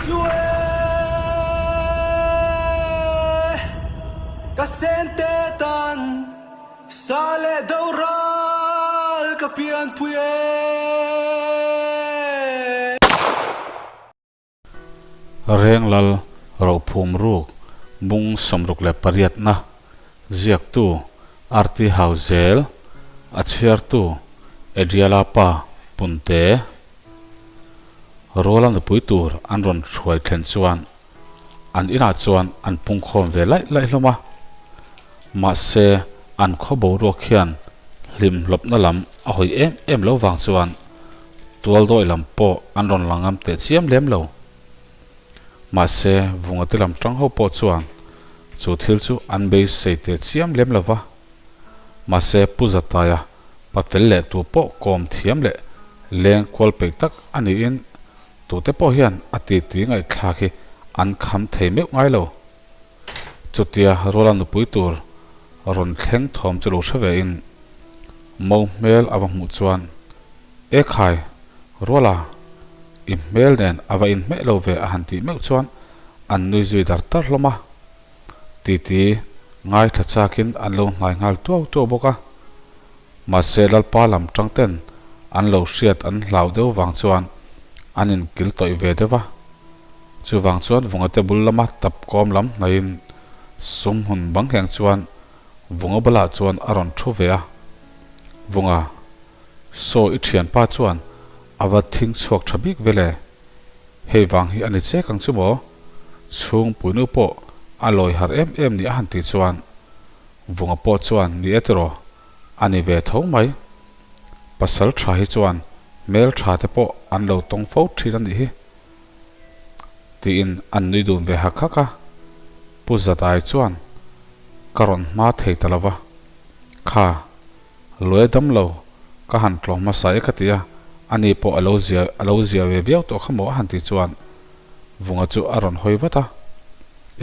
Isue ka sente tan sa leh do ral ka pianpui e. Renglal Rophum Ruk Bung 68na ziaktu RT Hauzel, a chhiartu Adriala pa Punte. Ruala nupui tur an rawn hruai thlen chuan an inah chuan an pungkhawm ve laih laih hlawm a. Mahse an khaw boruak hian hlimhlawpna lam a hawi em em lo vang chuan Tualdawi lam pawh an rawn la ngam teh chiam lem lo. Mahse, Vungate lam tang ho pawh chuan chu thil chu an beisei teh chiam lem lo va. Mahse, Pu Zataia pa fel leh tu pawh kawm thiam leh leng kual peih tak a niin tute pawh hian a titi ngaihthlak hi an kham thei meuh ngai lo. Chutia Ruala nupui tur rawn thleng thawm chu lo hre ve in Mo hmel a va hmuh chuan, E khai, Ruala, i hmel nen a va inhmeh lo ve a han tih meuh chuan an nui zui dar tar hlawm a. Titi ngaithla chakin an lo hnai nghal tuau tuau bawk a. Mahse Lalpa lam tang ten an lo hriat an hlau deuh vang chuan an inkil tawih ve deuh a. Chuvang chuan Vungate bul lama tap kawm lam hnaihin sum hun bang hleng chuan Vunga bulah chuan a rawn thu ve a. Vunga, Saw i thianpa chuan a va thing chhuak tha bik vel e. Hei vang hi a ni chek ang chu maw? Chhungpuinu pawh a lawi har em em ni a han tih chuan Vunga pawh chuan ni e tiraw, a ni ve tho mai. Pasal tha hi chuan hmel tha te pawh an lo tawng fo thin a nih hi. Tiin an nui dun ve hak hak a. Pu Zadai chuan ka rawn hma thei ta lo va. Kha, luai dam lo, ka han tlawm hmasa e ka ti a, ani pawh a lo zia a lo zia ve viau tawh kha maw a han tih chuan Vunga chu a rawn hawi vat a.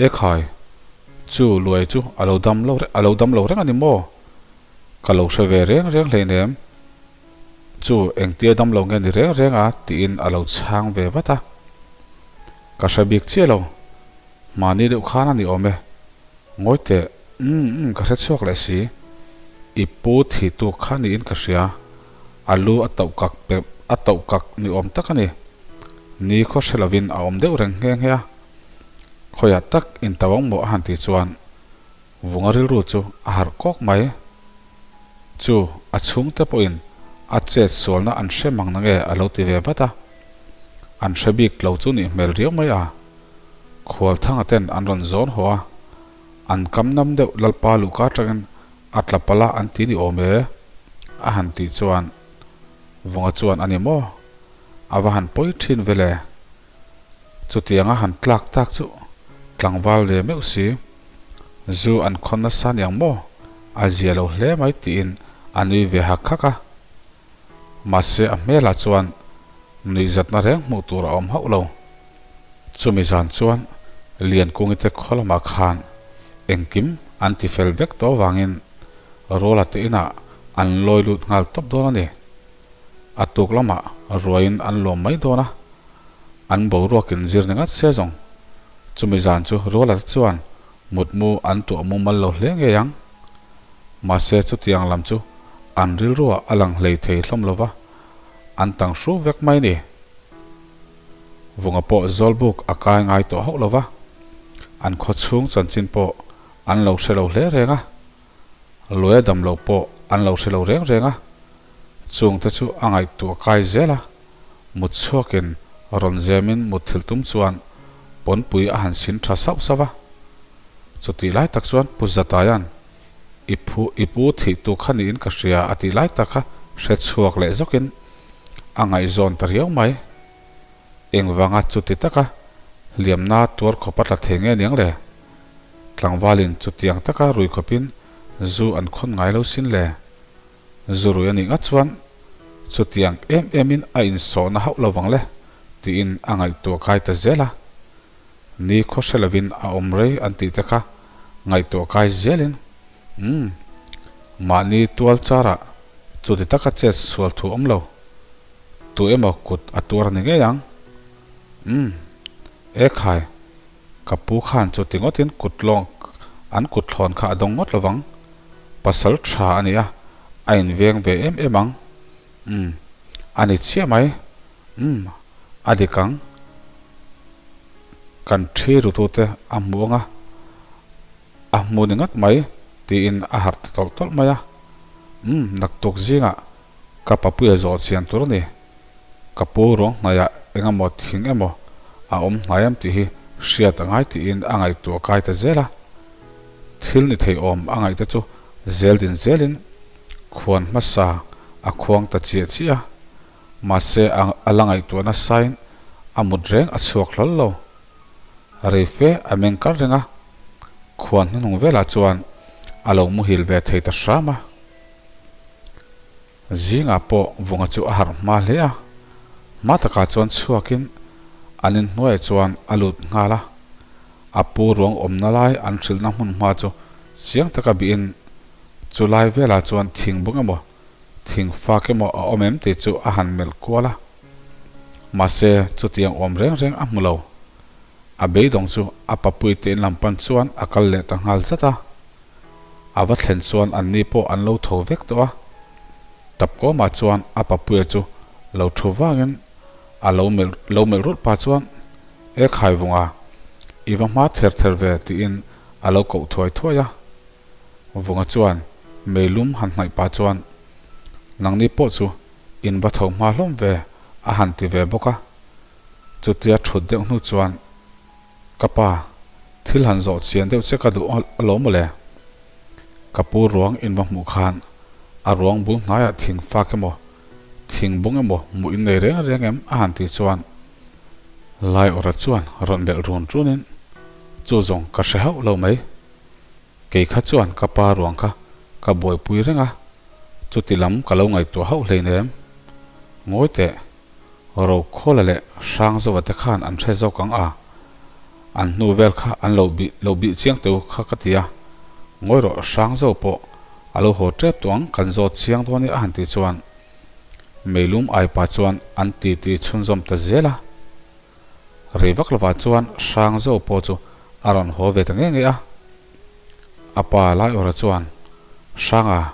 E khai, chu luai chu a lo dam lo a lo dam lo reng a ni maw? Ka lo hre ve reng reng hleinem. Chu engtia dam lo nge ni reng reng a tiin a lo chhang ve vat a. Ka hre bik chiah lo, mahni deuh khan a ni awm e. Ngawi teh, umm umm ka hre chhuak leh si. I pu thih tu kha niin ka hria. A lu a tauh kak pe a tauh kak ni awm tak a ni. Ni khaw hre lovin a awm deuh reng nghe nghe a. Khawiah tak in tauh ang maw a han tih chuan Vunga rilru chu a harh kawk mai. Chu a chhungte pawhin a chet sualna an hre mang nange a lo ti ve vat a. An hre bik lo chu nih hmel riau mai a. Khualthanga ten an rawn zawn haw a, an kam nam deuh Lalpa luhka atangin a tla palh a an ti ni awm e a han tih chuan Vunga chuan a ni maw? A va han pawi thin vel e. Chutianga han tlak tak chu tlangval ve meuh si. Zu an khawn nasa niang maw? A zia lo hle mai tiin a nui ve hak hak a. Mahse a hmelah chuan nuihzatna reng hmuh tur a awm hauh lo. Chumi zan chuan Liankungite khaw lamah khan engkim an ti fel vek tawh avangin Ruala te inah an lawi lut nghal tawp dawn a ni. A tuk lamah ruaiin an lawm mai dawn a, an boruakin zir ni ngat se zawng. Chumi zan chu Ruala te chuan mutmu an tuah mumal lo hle ngei ang. Mahse chutiang lam chu an rilruah a lang hlei thei hlawm lo va, an tang hru vek mai ni. Vunga pawh Zawlbuk a kai ngai tawh hauh lo va, an khaw chhung chanchin pawh an lo hre lo hle reng a, Luaia dam loh pawh an lo hre lo reng reng a, chungte chu a ngaihtuah kai zel a, mut chhuakin rawn zemin mutthilh tum chuan pawnpui a han sin tha sauh sauh a. Chutih lai tak chuan Pu Zataia'n I phu i pu thih tu kha niin ka hria a tih lai tak kha hre chhuak leh zawkin a ngaihzawn ta riau mai. Engvanga chuti taka hliamna tuar khawp a tla thei nge niang le? Tlangvalin chutiang taka rui khawpin zu an khawn ngai lo sin le? Zu rui a nih ngat chuan chutiang em emin a insawhna hauh lo vang le tiin a ngaihtuah kai ta zel a. Ni khaw hre lovin a awm rei an tih te kha ngaihtuah kai zelin, Umm, mahni tual charah chuti taka chet sual thu awm lo. Tu emaw kut a tuar a ni ngei ang. Umm, E khai, ka pu khan chu ti ngawtin kut lawng an kut thlawn kha a dawng ngawt lovang. Pasal tha a ni a, a inveng ve em em ang. Umm, a ni chiah mai. Umm, a dik ang. Kan thi rutute a hmu ang a, a hmu ni ngawt mai, tiin a harh ta tawlh tawlh mai a. Umm, naktuk zingah ka papuia zawh chian tur a ni. Ka pu ruang hnaiah eng emaw thing emaw a awm hnai em tih hi hriat a ngai tiin a ngaihtuah kai ta zel a. Thil ni thei awm a ngaihte chu zel din zelin khuan hmasa a khuang ta chiah chiah a. Mahse a la ngaihtuah nasain a mut reng a chhuak hlawl lo. Reife a meng kar reng a, khuan hnuhnung velah chuan a lo muhil ve thei ta hram a. Zingah pawh Vunga chu a harh hma hle a, hma takah chuan chhuakin an inhnuaiah chuan a lut nghal a. A pu ruang awmna lai an hrilhna hmun hma chu chiang taka bihin chu lai velah chuan thing bung emaw, thing fak emaw a awm em tih chu a han melh kual a. Mahse, chutiang awm reng reng a hmu lo. A beidawng chu a papui te in lam pan chuan a kal leh ta nghal zat a. A va thlen chuan anni pawh an lo tho vek tawh a. Tapkawmah chuan a papuia chu lo thu vangin a lo melh lo melh rulh pah chuan, E Khaivunga, i va hma ther ther ve tiin a lo koh thuai thuai a. Vunga chuan meilum han hnaih pah chuan, Nangni pawh chu in va tho hma hlawm ve a han ti ve bawk a. Chutia thut deuh hnu chuan, Ka pa, thil han zawh chian deuh che ka duh alawm mawle. Ka pu ruang in va hmuh khan a ruang bul hnaiah thing fak emaw, thing bung emaw hmuh in nei reng reng em a han tih chuan Laiawrha chuan rawn belh run runin, Chu zawng ka hre hauh lo mai. Kei kha chuan ka pa ruang kha ka buaipui reng a, chuti lam ka lo ngaihtuah hauh hleinem. Ngawi teh. Rokhawla leh Hrangzova te khan an hre zawk ang a, an hnu vel kha an lo bih lo bih chiang teu kha ka ti a, ngawi rawh Hrangzo pawh a lo haw tep tawh ang kan zawt chiang dawn i a han tih chuan Meilum aipa chuan an titi chhunzawm ta zel a. Rei vak lovah chuan Hrangzo pawh chu a rawn haw ve ta ngei ngei a, a pa Laiawra chuan Hranga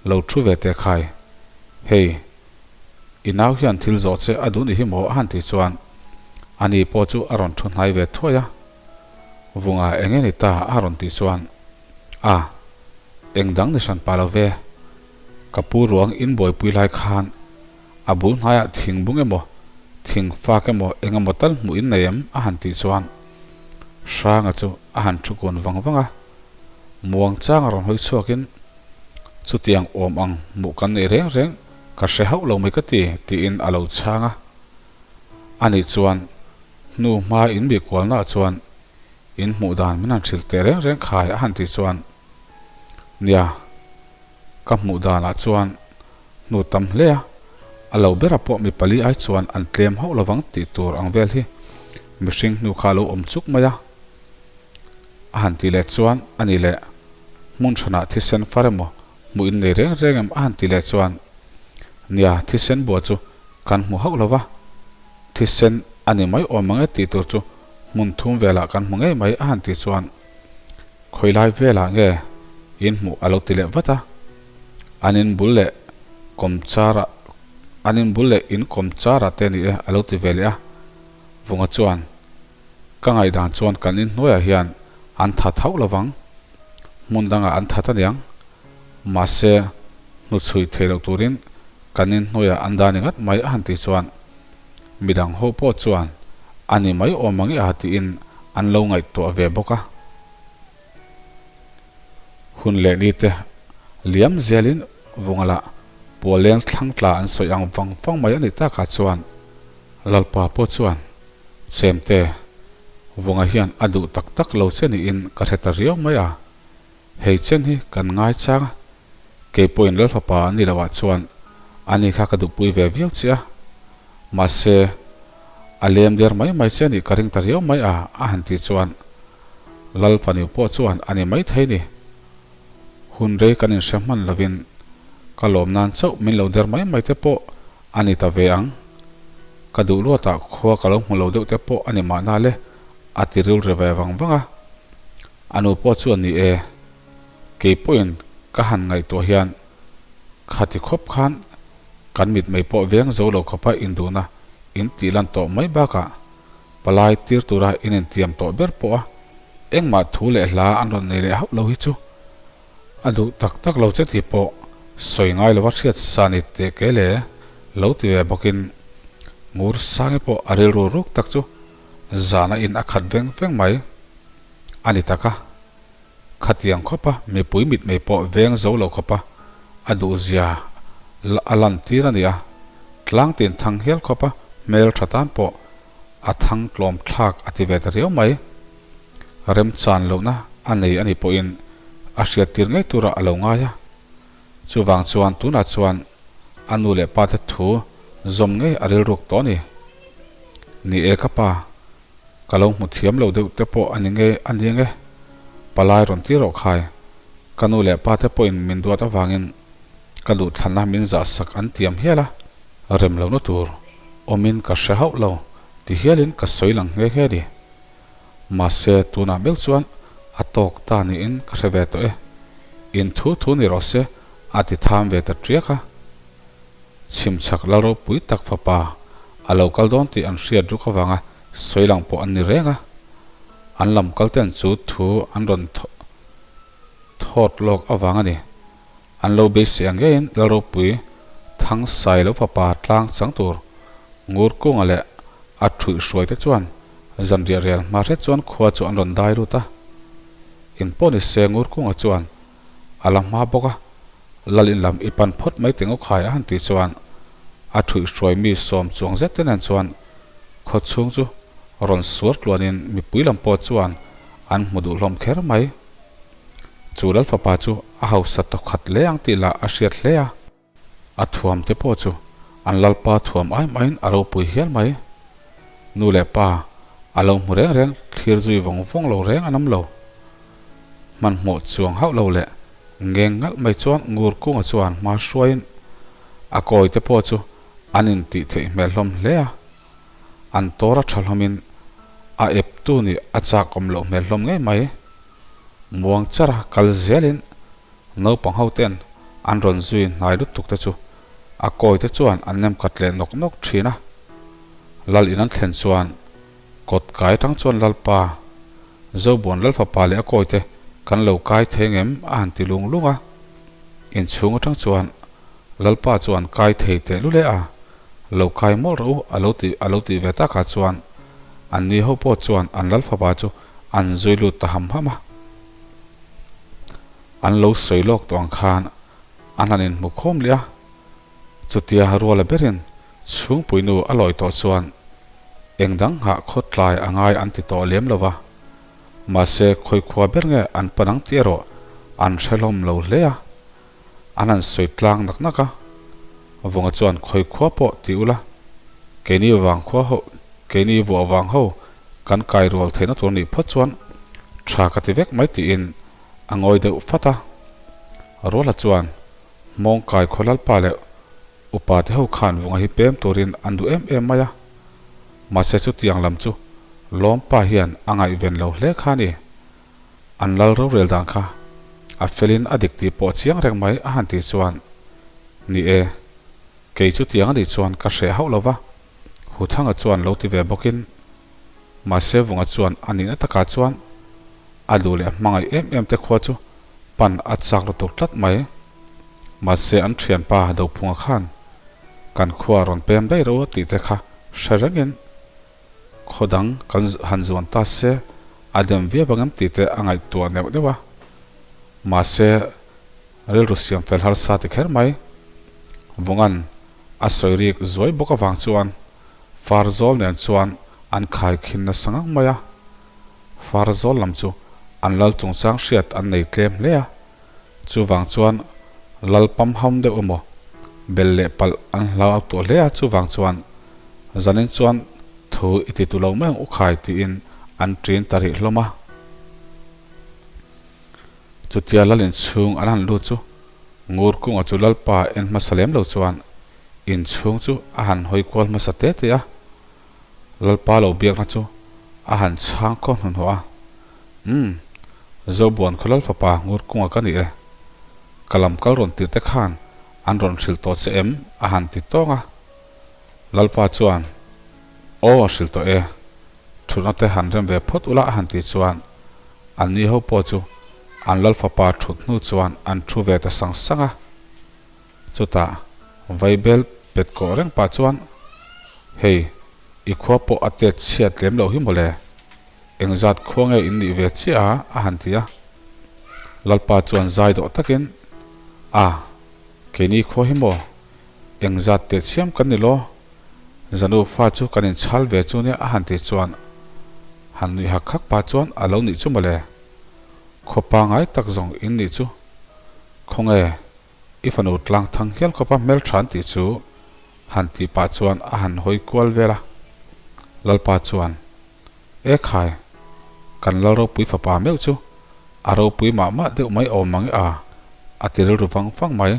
lo thu ve teh khai, hei I nau hian thil zawh che a duh ni hi maw a han tih chuan ani pawh chu a rawn thu hnai ve thuai a. Vunga eng nge ni ta a rawn tih chuan A, eng dang ni hran pah lo ve. Ka pu ruang in buaipui lai khan a bul hnaiah thing bung emaw, thing fak emaw eng emaw tal hmuh in nei em a han tih chuan Hranga chu a han thu kun vang vang a. Muang chang a rawn hawi chhuakin Chutiang awm ang hmuh kan nei reng reng ka hre hauh lo mai ka ti, tiin a lo chhang a. Ani chuan hnu hma in bih kualnaah chuan in hmuh dan min han hrilh teh reng reng khai a han tih chuan, Nia, ka hmuh danah chuan hnu tam hle a, a lo bera pawh mi pali ai chuan an tlem hauh lovang tih tur ang vel hi mihring hnu kha a lo awm chuk mai a. A han tih leh chuan a ni leh hmun hranah thisen far emaw hmuh in nei reng reng em a han tih leh chuan nia thisen bua chu kan hmu hauh lo va, thisen a ni mai awm ang e tih tur chu hmun thum velah kan hmu ngei mai a han tih chuan khawilai velah nge in hmuh a lo ti leh vat a, an in bul leh kawmchar ah an in bul leh in kawmchar ah te a ni e a lo ti ve leh a, Vunga chuan Ka ngaihdan chuan kan inhnuaiah hian an that hauh lovang, hmun dangah an that aniang. Mahse, hnuchhui thei loh turin kan inhnuaiah an dah ni ngat mai a han tih chuan midang ho pawh chuan a ni mai awm ang i a tiin an lo ngaihtuah ve bawk a. Hun leh ni te liam zelin Vungalah Pualeng thlangtla an sawi ang vang vang mai a nih takah chuan Lalpa pawh chuan Chemte, Vunga hian a duh tak tak lo che niin ka hre ta riau mai a, hei chen hi kan ngai chang a, kei pawhin Lalfapa an ni loh ah chuan ani kha ka duhpui ve viau che a, mahse a lem der mai mai che nih ka ring ta riau mai a a han tih chuan Lalfanu pawh chuan a ni maithei ni. Hun rei kan inhre hman lovin ka lawm nan chauh min lo der mai mai te pawh a ni ta ve ang. Ka duh luatah khua ka lo hmu lo deuh te pawh a ni mahna le. A ti rilru ve vang vang a. A nu pawh chuan ni e, kei pawhin ka han ngaihtuah hian khati khawp khan kan mitmei pawh veng zo lo khawpa induhna in tih lan tawh mai bakah palai tir tura in intiam tawh ber pawh a engmah thu leh hla an rawn nei leh hauh lo hi chu a duh tak tak lo che tih pawh sawi ngai lova hriat sa ni teh ke le lo ti ve bawkin Ngur Sangi pawh a rilru ruk tak chu zana in a khat veng veng mai a ni tak a. Khatiang khawpa mipui mitmei pawh veng zo lo khawpa a duhzia a lantir a ni a, tlangtin thang hial khawpa hmel tha tan pawh a thang tlawm thlak a ti ve ta riau mai. Remchan lohna a nei a nih pawhin a hriattir ngei turah a lo ngai a. Chuvang chuan tunah chuan a nu leh pa te thu zawm ngei a rilruk tawh a ni. Ni e ka pa, ka lo hmu thiam lo deuh te pawh a ni ngei a ni nge? Palai rawn ti rawh khai, ka nu leh pa te pawhin min duat avangin ka duhthlanna min zahsak an tiam hial a, rem lohna tur awmin ka hre hauh lo ti hialin ka sawi lang nghe nghe a ni. Mahse tunah meuh chuan a tawk ta niin ka hre ve tawh e. In thu thu ni rawh se a ti tham ve ta ṭiak a. Chhimchhak la ropui tak fapa a lo kal dawn tih an hriat ruk avanga sawi lang pawh an ni reng a. An lam kal ten chu thu an rawn thawt lawk avang a ni. An lo beisei ang ngeiin Lalropui Thangsai lo fapa tlang chang tur Ngurkunga leh a ṭhuihhruai te chuan zanriah rel hma hret chuan khua chu an rawn dai lut a. In pawh ni se Ngurkunga chuan a la hma bawk a, Lal in lam i pan phawt mai teh ngawkhai a han tih chuan a ṭhuihhruai mi sawm chuang zet te nen chuan khaw chhung chu rawn suar tluanin mipui lam pawh chuan an hmu duh hlawm kher mai. Chu Lal fapa chu a hausa tawkhat hle ang tih lah a hriat hle a. A thuam te pawh chu an Lalpa thuam ai maiin a ropui hial mai. Nu leh pa a lo hmu reng reng thlir zui vawng vawng lo reng an awm lo. Hmanhmawh chuang hauh lo leh ngeng ngalh mai chuan ngur kunga chuan hma hruaiin a kawi te pawh chu an intih theih hmel hlawm hle a. An tawr a tha hlawmin a eptu nih a chak awm loh hmel hlawm ngei mai. Muang chara kal zelin naupang ho ten an rawn zui hnai lutuk te chu a kawi te chuan an nem khat leh nawk nawk thin a. Lal in an thlen chuan kawt kai atang chuan Lalpa, Zobuan Lalfapa leh a kawi te kan lo kai thei ngem a han ti lung lung a. Inchhung atang chuan Lalpa chuan kai thei teh luleh a. Lo kai mawlh rawh u a lo ti a lo tih ve takah chuan an ni ho pawh chuan an Lalfapa chu an zui lut ta ham ham a. An lo sawi lawk tawh ang khan an han inhmu khawm leh a, chutia ruala berin chhungpuinu a lawi tawh chuan eng dang nghah khawtlai a ngai an ti tawh lem lo va, mahse khawikhua ber nge an pan ang tih erawh an hre hlawm lo hle a. An han sawi tlang nak nak a, Vunga chuan khawi khua pawh ti ula, keini vang khua ho, keini vuah vang ho kan kai rual theihna tur nih phawt chuan tha ka ti vek mai tiin a ngawi deuh fat a. Ruala chuan Hmawngkai khaw lalpa leh upa te ho khan Vunga hi pem turin an duh em em mai a, mahse chutiang lam chu Lawmpa hian a ngaihven lo hle kha a ni. An lal rorel dan kha a felin a dik tih pawh chiang reng mai a han tih chuan, Ni e, kei chu tiang a nih chuan ka hreh hauh lo va, Huthanga chuan lo ti ve bawkin, mahse Vunga chuan a nihna takah chuan a duh leh hmangaih em em te khua chu pan a chak lutuk tlat mai. Mahse an thianpa Dophunga khan kan khua rawn pem daih ro tih te kha hre rengin Khaw dang kan han zuan ta se a dem viau ang em tih te a ngaihtuah neuh neuh a. Mahse, rilru siam fel harsa ti kher mai. Vungan a sawi rik zuai bawk avang chuan Farzawl nen chuan an khai khin nasa ngang mai a. Farzawl lam chu an lal chungchang hriat an nei tlem hle a. Chuvang chuan lal pam ham deuh emaw bel leh palh an hlau tawh hle a, chuvang chuan zanin chuan thu i ti tu lo mai ang u khai tiin an ṭin ta rih hlawm a. Chutia lal inchhung an han lut chu Ngurkunga chu lalpa en hmasa lem lo chuan inchhung chu a han hawi kual hmasa te te a, lalpa lo biakna chu. A han chhang khaw hnuhnawh a, Umm, Zobuan khaw lal fapa ngur kunga ka ni e. Ka lam kal rawn tirh te khan an rawn hrilh tawh che em? a han ti tawng a. Lalpa chuan, Aw, a hrilh tawh e. Thutna te han rem ve phawt ula a han tih chuan anni ho pawh chu an lal fapa thut hnu chuan an thu ve ta sang sang a. Chutah Vaibel pet kawh reng pah chuan, Hei, i khua pawh a tet chhiat lem loh hi mawle. Engzat khua nge in nih ve chiah a? a han ti a. Lalpa chuan zai dawh takin, A, keini khua hi maw? Engzat teh chhiam kan ni law? Zanu fa chu kan inchhal ve chu nia a han tih chuan han nuih hak hak pah chuan a lo nih chu mawle. Khaw pangai tak zawng in nih chu. Khawnge i fanu tlang thang hial khawpa hmeltha an tih chu han tih pah chuan a han hawi kual vel a. Lalpa chuan, E khai, kan lal ropui fapa meuh chu a ropui mah mah deuh mai awm ang e a, a ti rilru vang vang mai.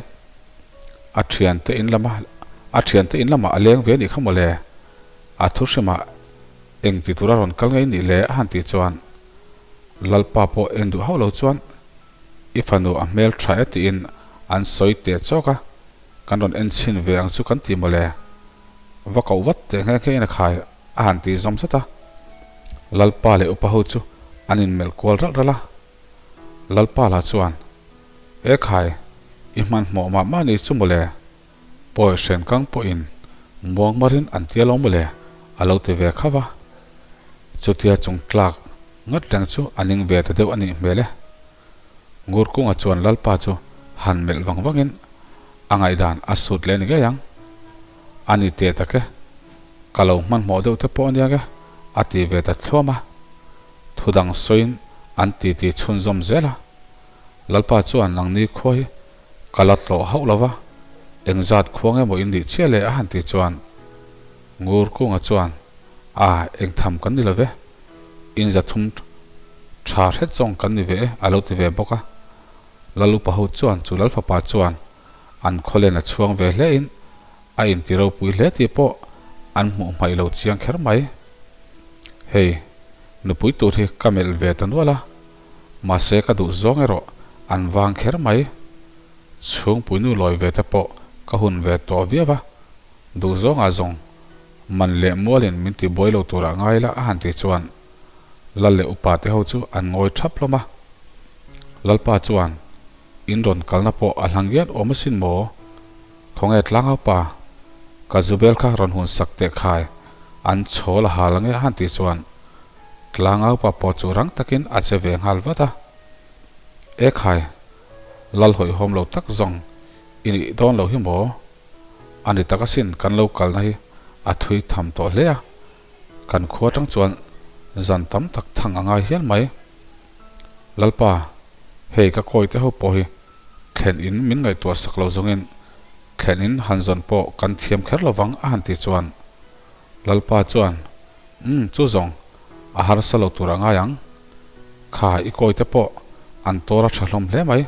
A thiante in lama a thiante in lamah a leng ve anih kha mawle. A thu hrimah eng ti tura rawn kal ngei nih le a han tih chuan Lalpa pawh en duh hauh lo chuan i fanu a hmel tha e tiin an sawi teh chawk a, kan rawn en chhin ve ang chu kan ti mawle. Va koh vat teh nghe nghe in a khai a han tih zawm zat a. Lalpa leh upa ho chu an inmelh kual ralh ralh a. Lalpa lah chuan, E khai, i hmanhmawh mah mah ni chu mawle, pawi hren kang pawhin muang marin an tia lo mawle, a lo ti ve khauh a. Chutia chung tlak ngawt reng chu a ning ve ta deuh a nih hmel e. Ngurkunga chuan Lalpa chu han melh vang vangin a ngaihdan a sut leh ni ngei ang. A ni teh tak e, ka lo hmanhmawh deuh te pawh a nia nge, a ti ve ta thluam a. Thudang sawiin an titi chhunzawm zel a. Lalpa chuan nangni khua hi ka la tlawh hauh lo va, engzat khua nge maw in nih chiah le a han tih chuan Ngurkunga chuan A, engtham kan ni lo ve, in zathum tha hret zawng kan ni ve e a lo ti ve bawk a. Lal upa ho chuan chu Lal fapa chuan an khawlen a chhuang ve hle in a inti ropui hle tih pawh an hmuh hmaih lo chiang kher mai. Hei, nupui tur hi ka melh ve ta nual a, mahse ka duh zawng erawh an vang kher mai. Chhungpui nu lawi ve te pawh ka hun ve tawh viau a, duh zawngah zawng man leh mualin min ti buai lo turah ngai la a han tih chuan Lal leh upa te ho chu an ngawi thap hlawm a. Lalpa chuan In rawn kalna pawh a hlang vian awm asin maw? Khawnge tlangau pa, ka zubel kha rawn hun sak teh khai, an chhawl a hal ange a han tih chuan tlangau pa pawh chu rang takin a che ve nghal vat a. E khai, lal hawihhawm lo tak zawng i nih dawn lo hi maw? A ni tak asin kan lo kalna hi a thui tham tawh hle a, kan khua tang chuan zan tam tak thang a ngai hial mai. Lalpa, hei ka kawi te ho pawh hi thlen in min ngaihtuah sak lo zawngin thlen in han zawn pawh kan thiam kher lo vang a han tih chuan Lalpa chuan Umm chu zawng a harsa lo tur a ngai ang. Kha i kawi te pawh an tawr a tha hlawm hle mai.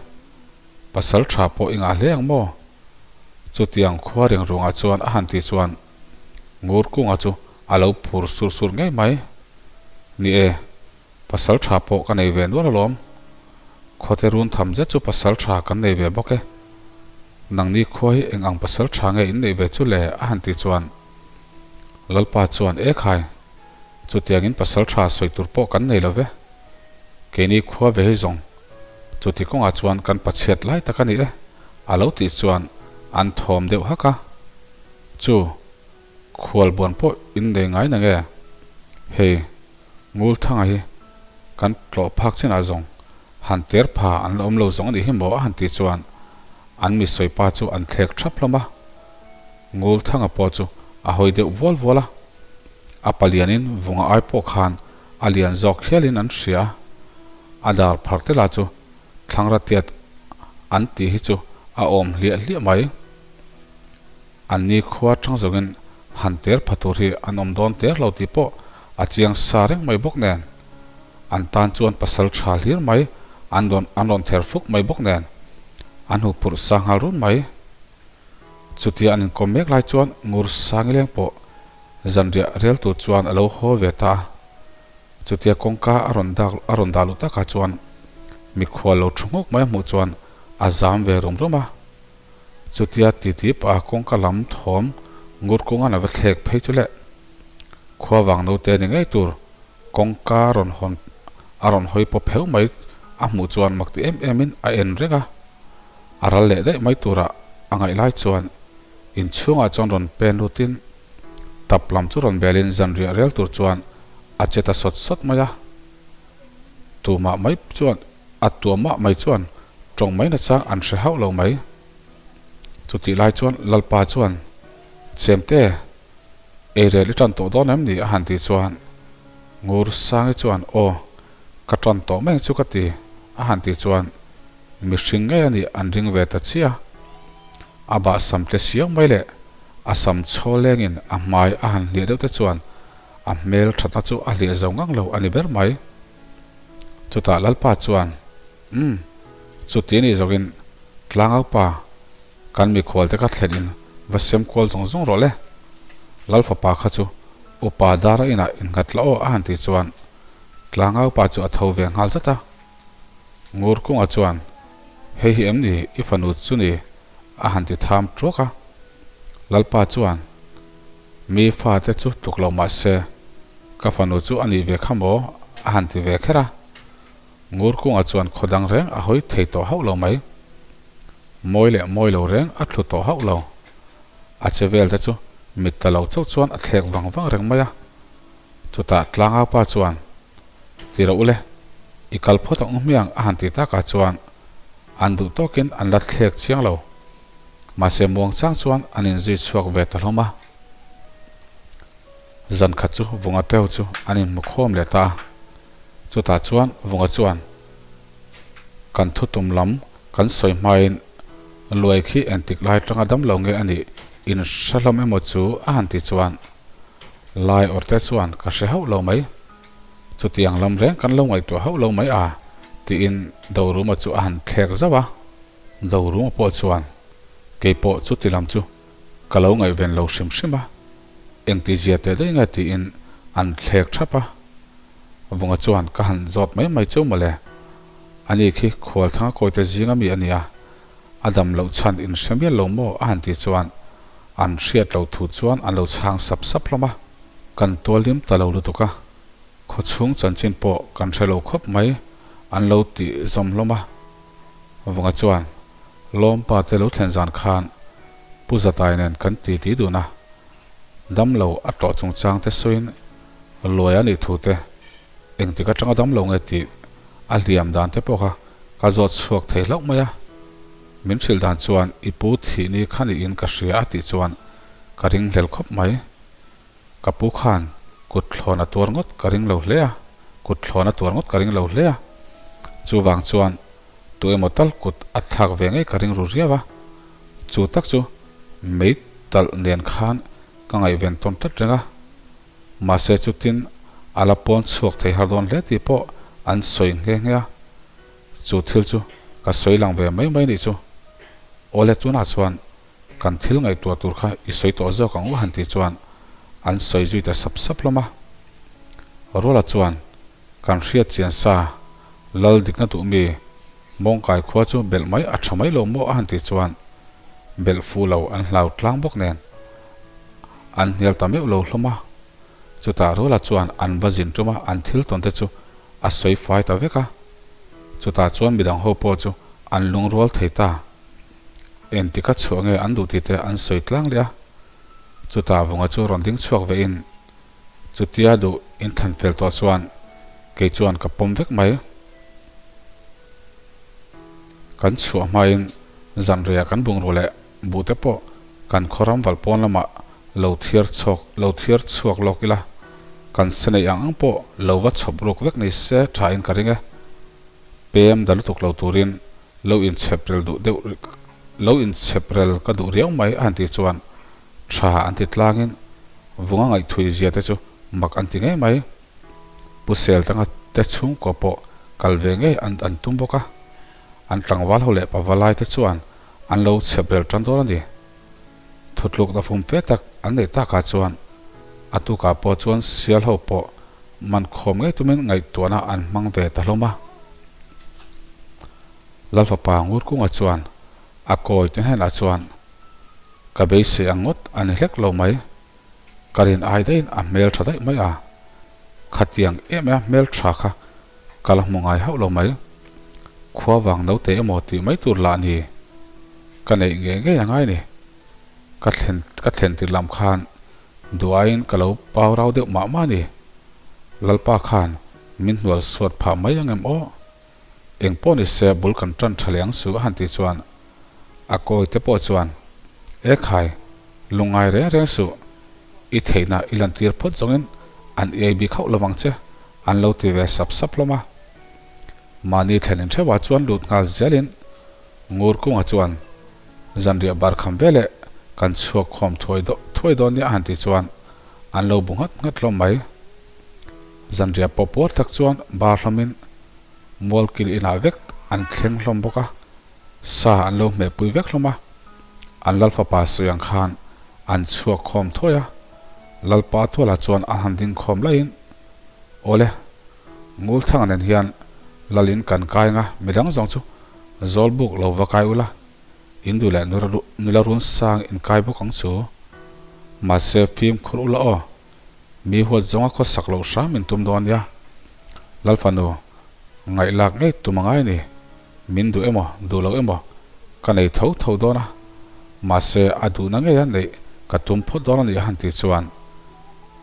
Pasal tha pawh i ngah hle ang maw? Chutiang khua reng ruangah chuan a han tih chuan Ngurkunga chu a lo phur sur sur ngei mai. Ni e. Pasal tha pawh ka nei ve nual alawm. Khawte run tham zet chu pasal tha kan nei ve bawk e. Nangni khua hi eng ang pasal tha nge in neih ve chu le? a han ti chuan Lalpa chuan E khai, chutiangin pasal tha sawi tur pawh kan nei lo ve. Keini khua ve hi zawng chuti kawngah chuan kan pachhiat lai tak a ni e a lo tih chuan an thawm deuh hak a. Chu khualbuan pawh in nei ngai na nge? Hei. Ngulthanga hi kan tlawh phak chinah zawng han ter pha an la awm lo zawng a nih hi maw a han tih chuan an mi sawi pa chu an thlek thap hlawm a. Ngulthanga pawh chu a hawi deuh vual vual a, a palianin vunga ai pawh khan a lian zawk hialin an hria a, a dar phar te lah chu thlangra tiat an tih hi chu a awm hliah hliah mai. An ni khua tang zawngin han ter pha tur hi an awm dawn ter lo tih pawh a chiang sa reng mai bawk nen, an tan chuan pasal tha hlir mai an rawn an rawn ther fuk mai bawk nen, an hu phurh sa nghal run mai. Chutia an inkawm mek lai chuan Ngur Sangileng pawh zanriah rel tur chuan a lo haw ve ta a. Chutia kawngka a rawn dak a rawn dah luh takah chuan mikhual lo thu nghawk mai a hmuh chuan a zam ve rum rum a. Chutia titi pah a kawngka lam thawm ngur kawnga'n a va thlek phei chu le. Khua vang naute ni ngei tur kawngka rawn hawn a rawn hawi pawp heu mai a hmuh chuan mak ti em em in a en reng a. A ral leh daih mai tura a ngaih lai chuan inchhungah chuan rawn pen lutin tap lam chu rawn belin zanriah rel tur chuan a che ta sawt sawt mai a. Tumah mai chuan a tuamah mai chuan tawng mai nachang an hre hauh lo mai. Chutih lai chuan Lalpa chuan, Chemte, eirel i tan tawh dawn em ni? a han tih chuan Ngur Sangi chuan, Aw, ka tan tawh mai ang chu ka ti, a han tih chuan mihring ngei a nih an ring ve ta chiah. A bah sam tle siau mai leh a sam chhaw lengin a hmai a han hliah deuh te chuan a hmel thatna chu a hliah zo ngang lo a ni ber mai. Chutah Lalpa chuan, Umm, chuti a nih zawkin Tlangaupa, kan mikhual te kha thlen in va sem kual zawng zawng rawh le. Lal fapa kha chu upa dara inah innghat la aw a han tih chuan Tlangaupa chu a tho ve nghal zat a. Ngur kunga chuan, Hei hi em ni i fanu chu ni? a han ti tham tuak a. Lalpa chuan, Mi fate chu tluk lo mah se, ka fanu chu a nih ve kha maw? a han ti ve kher a. Ngur kunga chuan khaw dang reng a hawi thei tawh hauh lo mai. Mawi leh mawi lo reng a thlu tawh hauh lo. A che vel te chu mit ta lo chauh chuan a thlek vang vang reng mai a. Chutah Tlangaupa chuan, Ti rawh u le, i kal phawt ang u hmiang a han ti takah chuan an duh tawkin an la thlek chiang lo. Mahse muangchang chuan an inzui chhuak ve ta hlawm a. Zan khat chu Vunga teu chu an inhmu khawm leh ta a. Chutah chuan Vunga chuan, Kan thutum lam kan sawi hmain luai khi engtik lai tanga dam lo nge a nih in hre hlawm emaw chu a han ti chuan Lai awrte chuan ka hre hauh lo mai. Chutiang lam reng kan lo ngaihtuah hauh lo mai a, tiin Doruma chu a han thlek zauh a. Doruma pawh chuan, Kei pawh chuti lam chu ka lo ngaihven lo hrim hrim a, engti zia teh daih nge tiin an thlek thap a. Vunga chuan ka han zawt mai mai chu mawle, ani khi Khualthanga kawite zinga mi a nia, A dam loh chhan in hre mial lo maw? a han tih chuan an hriat lo thu chuan an lo chhang sap sap hlawm a. Kan tualim ta lo lutuk a, khawchhung chanchin pawh kan hre lo khawp mai an lo tih zawm hlawm a. Vunga chuan, Lawmpa te lo thlen zan khan Pu Zatai nen kan ti ti dun a, dam lo a tlawh chungchang te sawiin luai a nih thu te, engtik atanga dam lo nge tih a hliam dan te pawh kha Ka zawt chhuak thei hlauh mai a, min hrilh dan chuan i pu thih ni kha niin ka hria a tih chuan ka ringhlel khawp mai. Ka pu khan kut thlawn a tuar ngawt ka ring lo hle a, kut thlawn a tuar ngawt ka ring lo hle a. Chuvang chuan tu emaw tal kut a thlak ve ngei ka ring ru riau a, chu tak chu mei talh nen khan ka ngaihven tawn tlat reng a. Mahse chutin a la pawn chhuak thei har dawn hle tih pawh an sawi nghe nghe a, chu thil chu ka sawi lang ve mai mai nih chu. Awle tunah chuan kan thil ngaihtuah tur kha i sawi tawh zawk ang u han tih chuan an sawi zui ta sap sap hlawm a. Ruala chuan kan hriat chian sa lal dikna duh mi mawngkai khua chu belh mai a tha mai lo maw a han tih chuan belh fuh lo an hlau tlang bawk nen An hnial ta meuh lo hlawm a, chutah Ruala chuan an va zin tum a, an thil tawn te chu a sawi fai ta vek a. Chutah chuan midang ho pawh chu an lungrual thei ta. Engtik a chhuah nge an duh tih te an sawi tlang leh a. Chutah Vunga chu rawn ding chhuak ve in, Chutia duh in thlan fel tawh chuan kei chuan ka pawm vek mai. Kan chhuah hmain zanriah kan bungrua leh Buh te pawh kan khaw ram val pawn lamah lo thiar chhuak lo thiar chhuak lawk ila, kan se neih ang ang pawh lo va chhawp ruk vek ni se tha in ka ring e. Pem da lutuk lo turin lo inchhep rel duh deuh lo inchhep rel ka duh riau mai a han tih chuan tha an ti tlangin vunga ngaihthui zia te chu mak an ti ngei mai. Pu Seltanga te chhungkaw pawh kal ve ngei an an tum bawk a, an tlangval ho leh pavalai te chuan An lo chhep rel tan dawn a ni. Thutlukna fum fe tak an neih takah chuan a tukah pawh chuan sial ho pawh man khawm ngei tumin ngaihtuahna an hmang ve ta hlawm a. Lalfapa Ngurkunga chuan a kawi te hnenah chuan, Ka beisei ang ngawt a ni hlek lo mai. Ka rin ai daihin a hmel tha daih mai a. Khatiang em em a hmel tha kha ka la hmu ngai hauh lo mai. Khua vang naute emaw tih mai tur lah ni. Ka neih ngei ngei a ngai ni. Ka thlen ka thlen tir lam khan duh aiin ka lo pau rau deuh mah mah ni. Lalpa khan min hnual suat phah mai ang em aw. Eng pawh ni se bul kan tan tha leh ang su a han tih chuan a kawi te pawh chuan, E khai, lungngai reng reng suh, i theihna i lantir phawt zawngin an iai bik hauh lovang che an lo ti ve sap sap hlawm a. Mahni thlen inhreuhah chuan lut nghal zelin Ngur kunga chuan zanriah bar kham veleh kan chhuak khawm thuai thuai dawn nia a han tih chuan an lo bu nghat nghat hlawm mai. Zanriah pawh puar tak chuan bar hlawmin mualkil inah vek an thleng hlawm bawk a, sa an lo hmehpui vek hlawm a. An Lalfapa sawi ang khan an chhuak khawm thuai a, Lalpa tualah chuan an han ding khawm laiin, Awle, Ngulthanga nen hian Lalin kan kai anga midang zawng chu Zawlbuk lo va kai ula, in duh leh nula run sang in kai bawk ang chu. Mahse fimkhur ula aw, mi huat zawnga khawsak loh hram in tum dawn nia. Lalfanu, ngaihlak ngei tum a ngai ni. Min duh emaw, duh lo emaw ka nei tho tho dawn a, mahse a duhna ngeia neih ka tum phawt dawn a nih a han tih chuan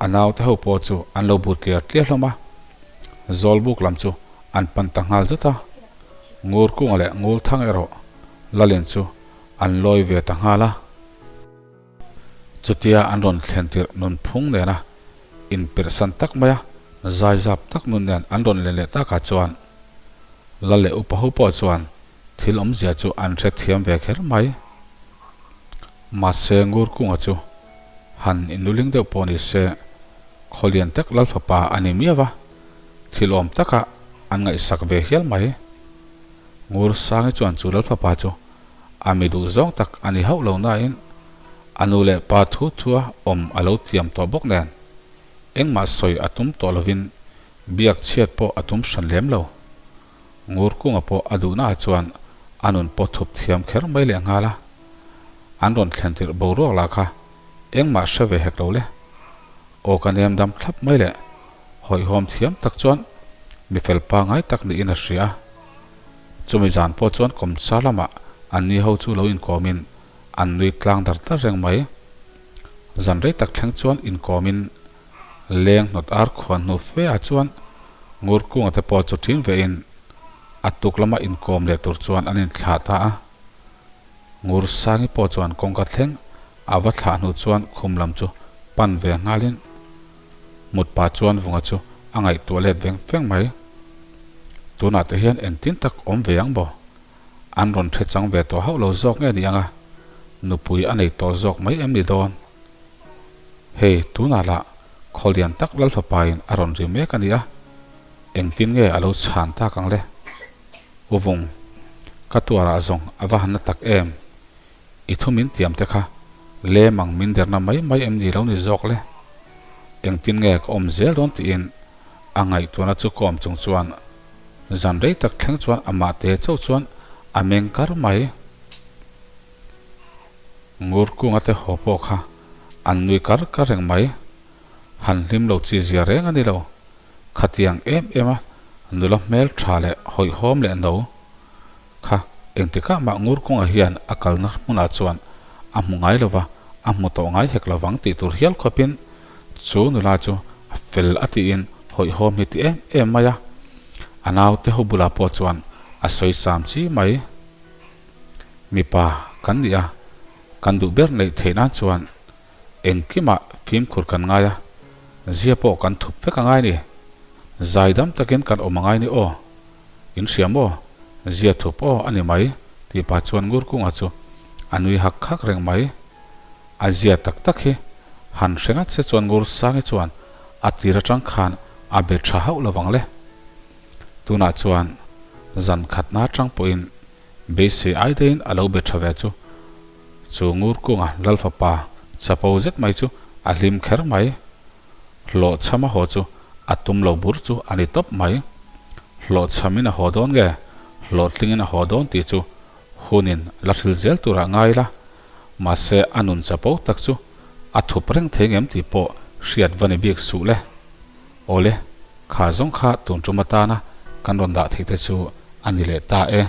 a naute ho pawh chu an lo bu tliar tliar hlawm a, Zawlbuk lam chu an pan ta nghal zat a, Ngurkunga leh Ngulthang erawh Lalin chu an lawi ve ta nghal a. Chutia an rawn thlen tirh nunphung nena inpirhsan tak maia zaizap tak nun nen an rawn len leh takah chuan Lal leh upa ho pawh chuan thil awmzia chu an hrethiam ve kher mai. Mahse Ngurkunga chu han inluling deuh pawh ni se Khawlian tak Lal fapa a ni miau va, thil awm takah an ngaihsak ve hial mai. Ngursangi chuan chu Lal fapa chu A mi duh zawng tak a ni hauh lo nain a nu leh pa thu thua awm a lo tiam tawh bawk nen engmah sawi a tum tawh lovin biak chhiat pawh a tum hran lem lo. Ngurkunga pawh a duhnaah chuan a nun pawh thup thiam kher mai leh nghal a. An rawn thlen tirh boruak lah kha engmah hre ve hek lo le. Aw ka nem dam thlap mai le. Hawihhawm thiam tak chuan mi fel pangai tak niin a hria a. Chumi zan pawh chuan kawmchar lamah anni ho chu lo inkawmin an nui tlang dar dar reng mai. Zan rei tak thleng chuan inkawmin leng hnawt ar khuan hnu fe ah chuan Ngurkunga te pawh chu ṭin vein a tuk lama inkawm leh tur chuan an inthlah ta a. Ngursangi pawh chuan kawngka thleng a va thlah hnu chuan khum lam chu pan ve nghalin Mut pah chuan Vunga chu a ngaihtuah let veng veng mai. Tunah te hian engtin tak awm ve ang maw? An rawn hre chang ve tawh hauh lo zawk nge ni ang a? Nupui a nei tawh zawk mai em ni dawn? Hei, tunah lah Khawlian tak Lalfapain a rawn ri mek a ni a, engtin nge a lo chhan tak ang le? U Vung, ka tuarah zawng a va han na tak em? I thu min tiam te kha lem ang min derna mai mai em ni lo ni zawk le? Engtin nge ka awm zel dawn tiin a ngaihtuahna chu ka awm chung chuan zan rei tak thleng chuan amah te chauh chuan a meng kar mai. Ngurkunga te haw pawh kha an nui kar kar reng mai. Han hlim lo chi zia reng a ni lo. Khatiang em em a nula hmel tha leh hawihhawm leh no. Kha, engtikah mah ngur kawngah hian a kalna hmunah chuan a hmu ngai lo va, a hmu tawh ngai hek lo vang tih tur hial khawpin chu nula chu a fel a tiin hawihhawm hi ti em em mai a. A naute ho bulah pawh chuan a sawi sam chi mai. Mipa kan ni a, kan duh ber neih theih nan chuan engkimah fimkhur kan ngai a, zia pawh kan thup vek a ngai ni. Zaidam takin kan awm a ngai ni aw. In hria maw? Zia thup aw a ni mai, tih pah chuan Ngurkunga chu a nui hak hak reng mai. A zia tak tak hi han hre ngat se chuan Ngursangi chuan a tir atang khan a be tha hauh lo vang le. Tunah chuan zan khatna atang pawhin beisei ai daihin a lo be tha ve chu. Chu Ngurkunga Lalfapa chapo zet mai chu a hlim kher mai. Hlawhchham a haw chu A tum lo bur chu a ni tawp mai. Hlawhchhamin a haw dawn nge? Hlawhtlingin a haw dawn tih chu hunin la hril zel turah ngai la. Mahse a nun chapo tak chu a thup reng thei ngem tih pawh hriat va ni bik suh le. Awle, kha zawng kha tun tum atana kan rawn dah theih te chu a ni leh ta e.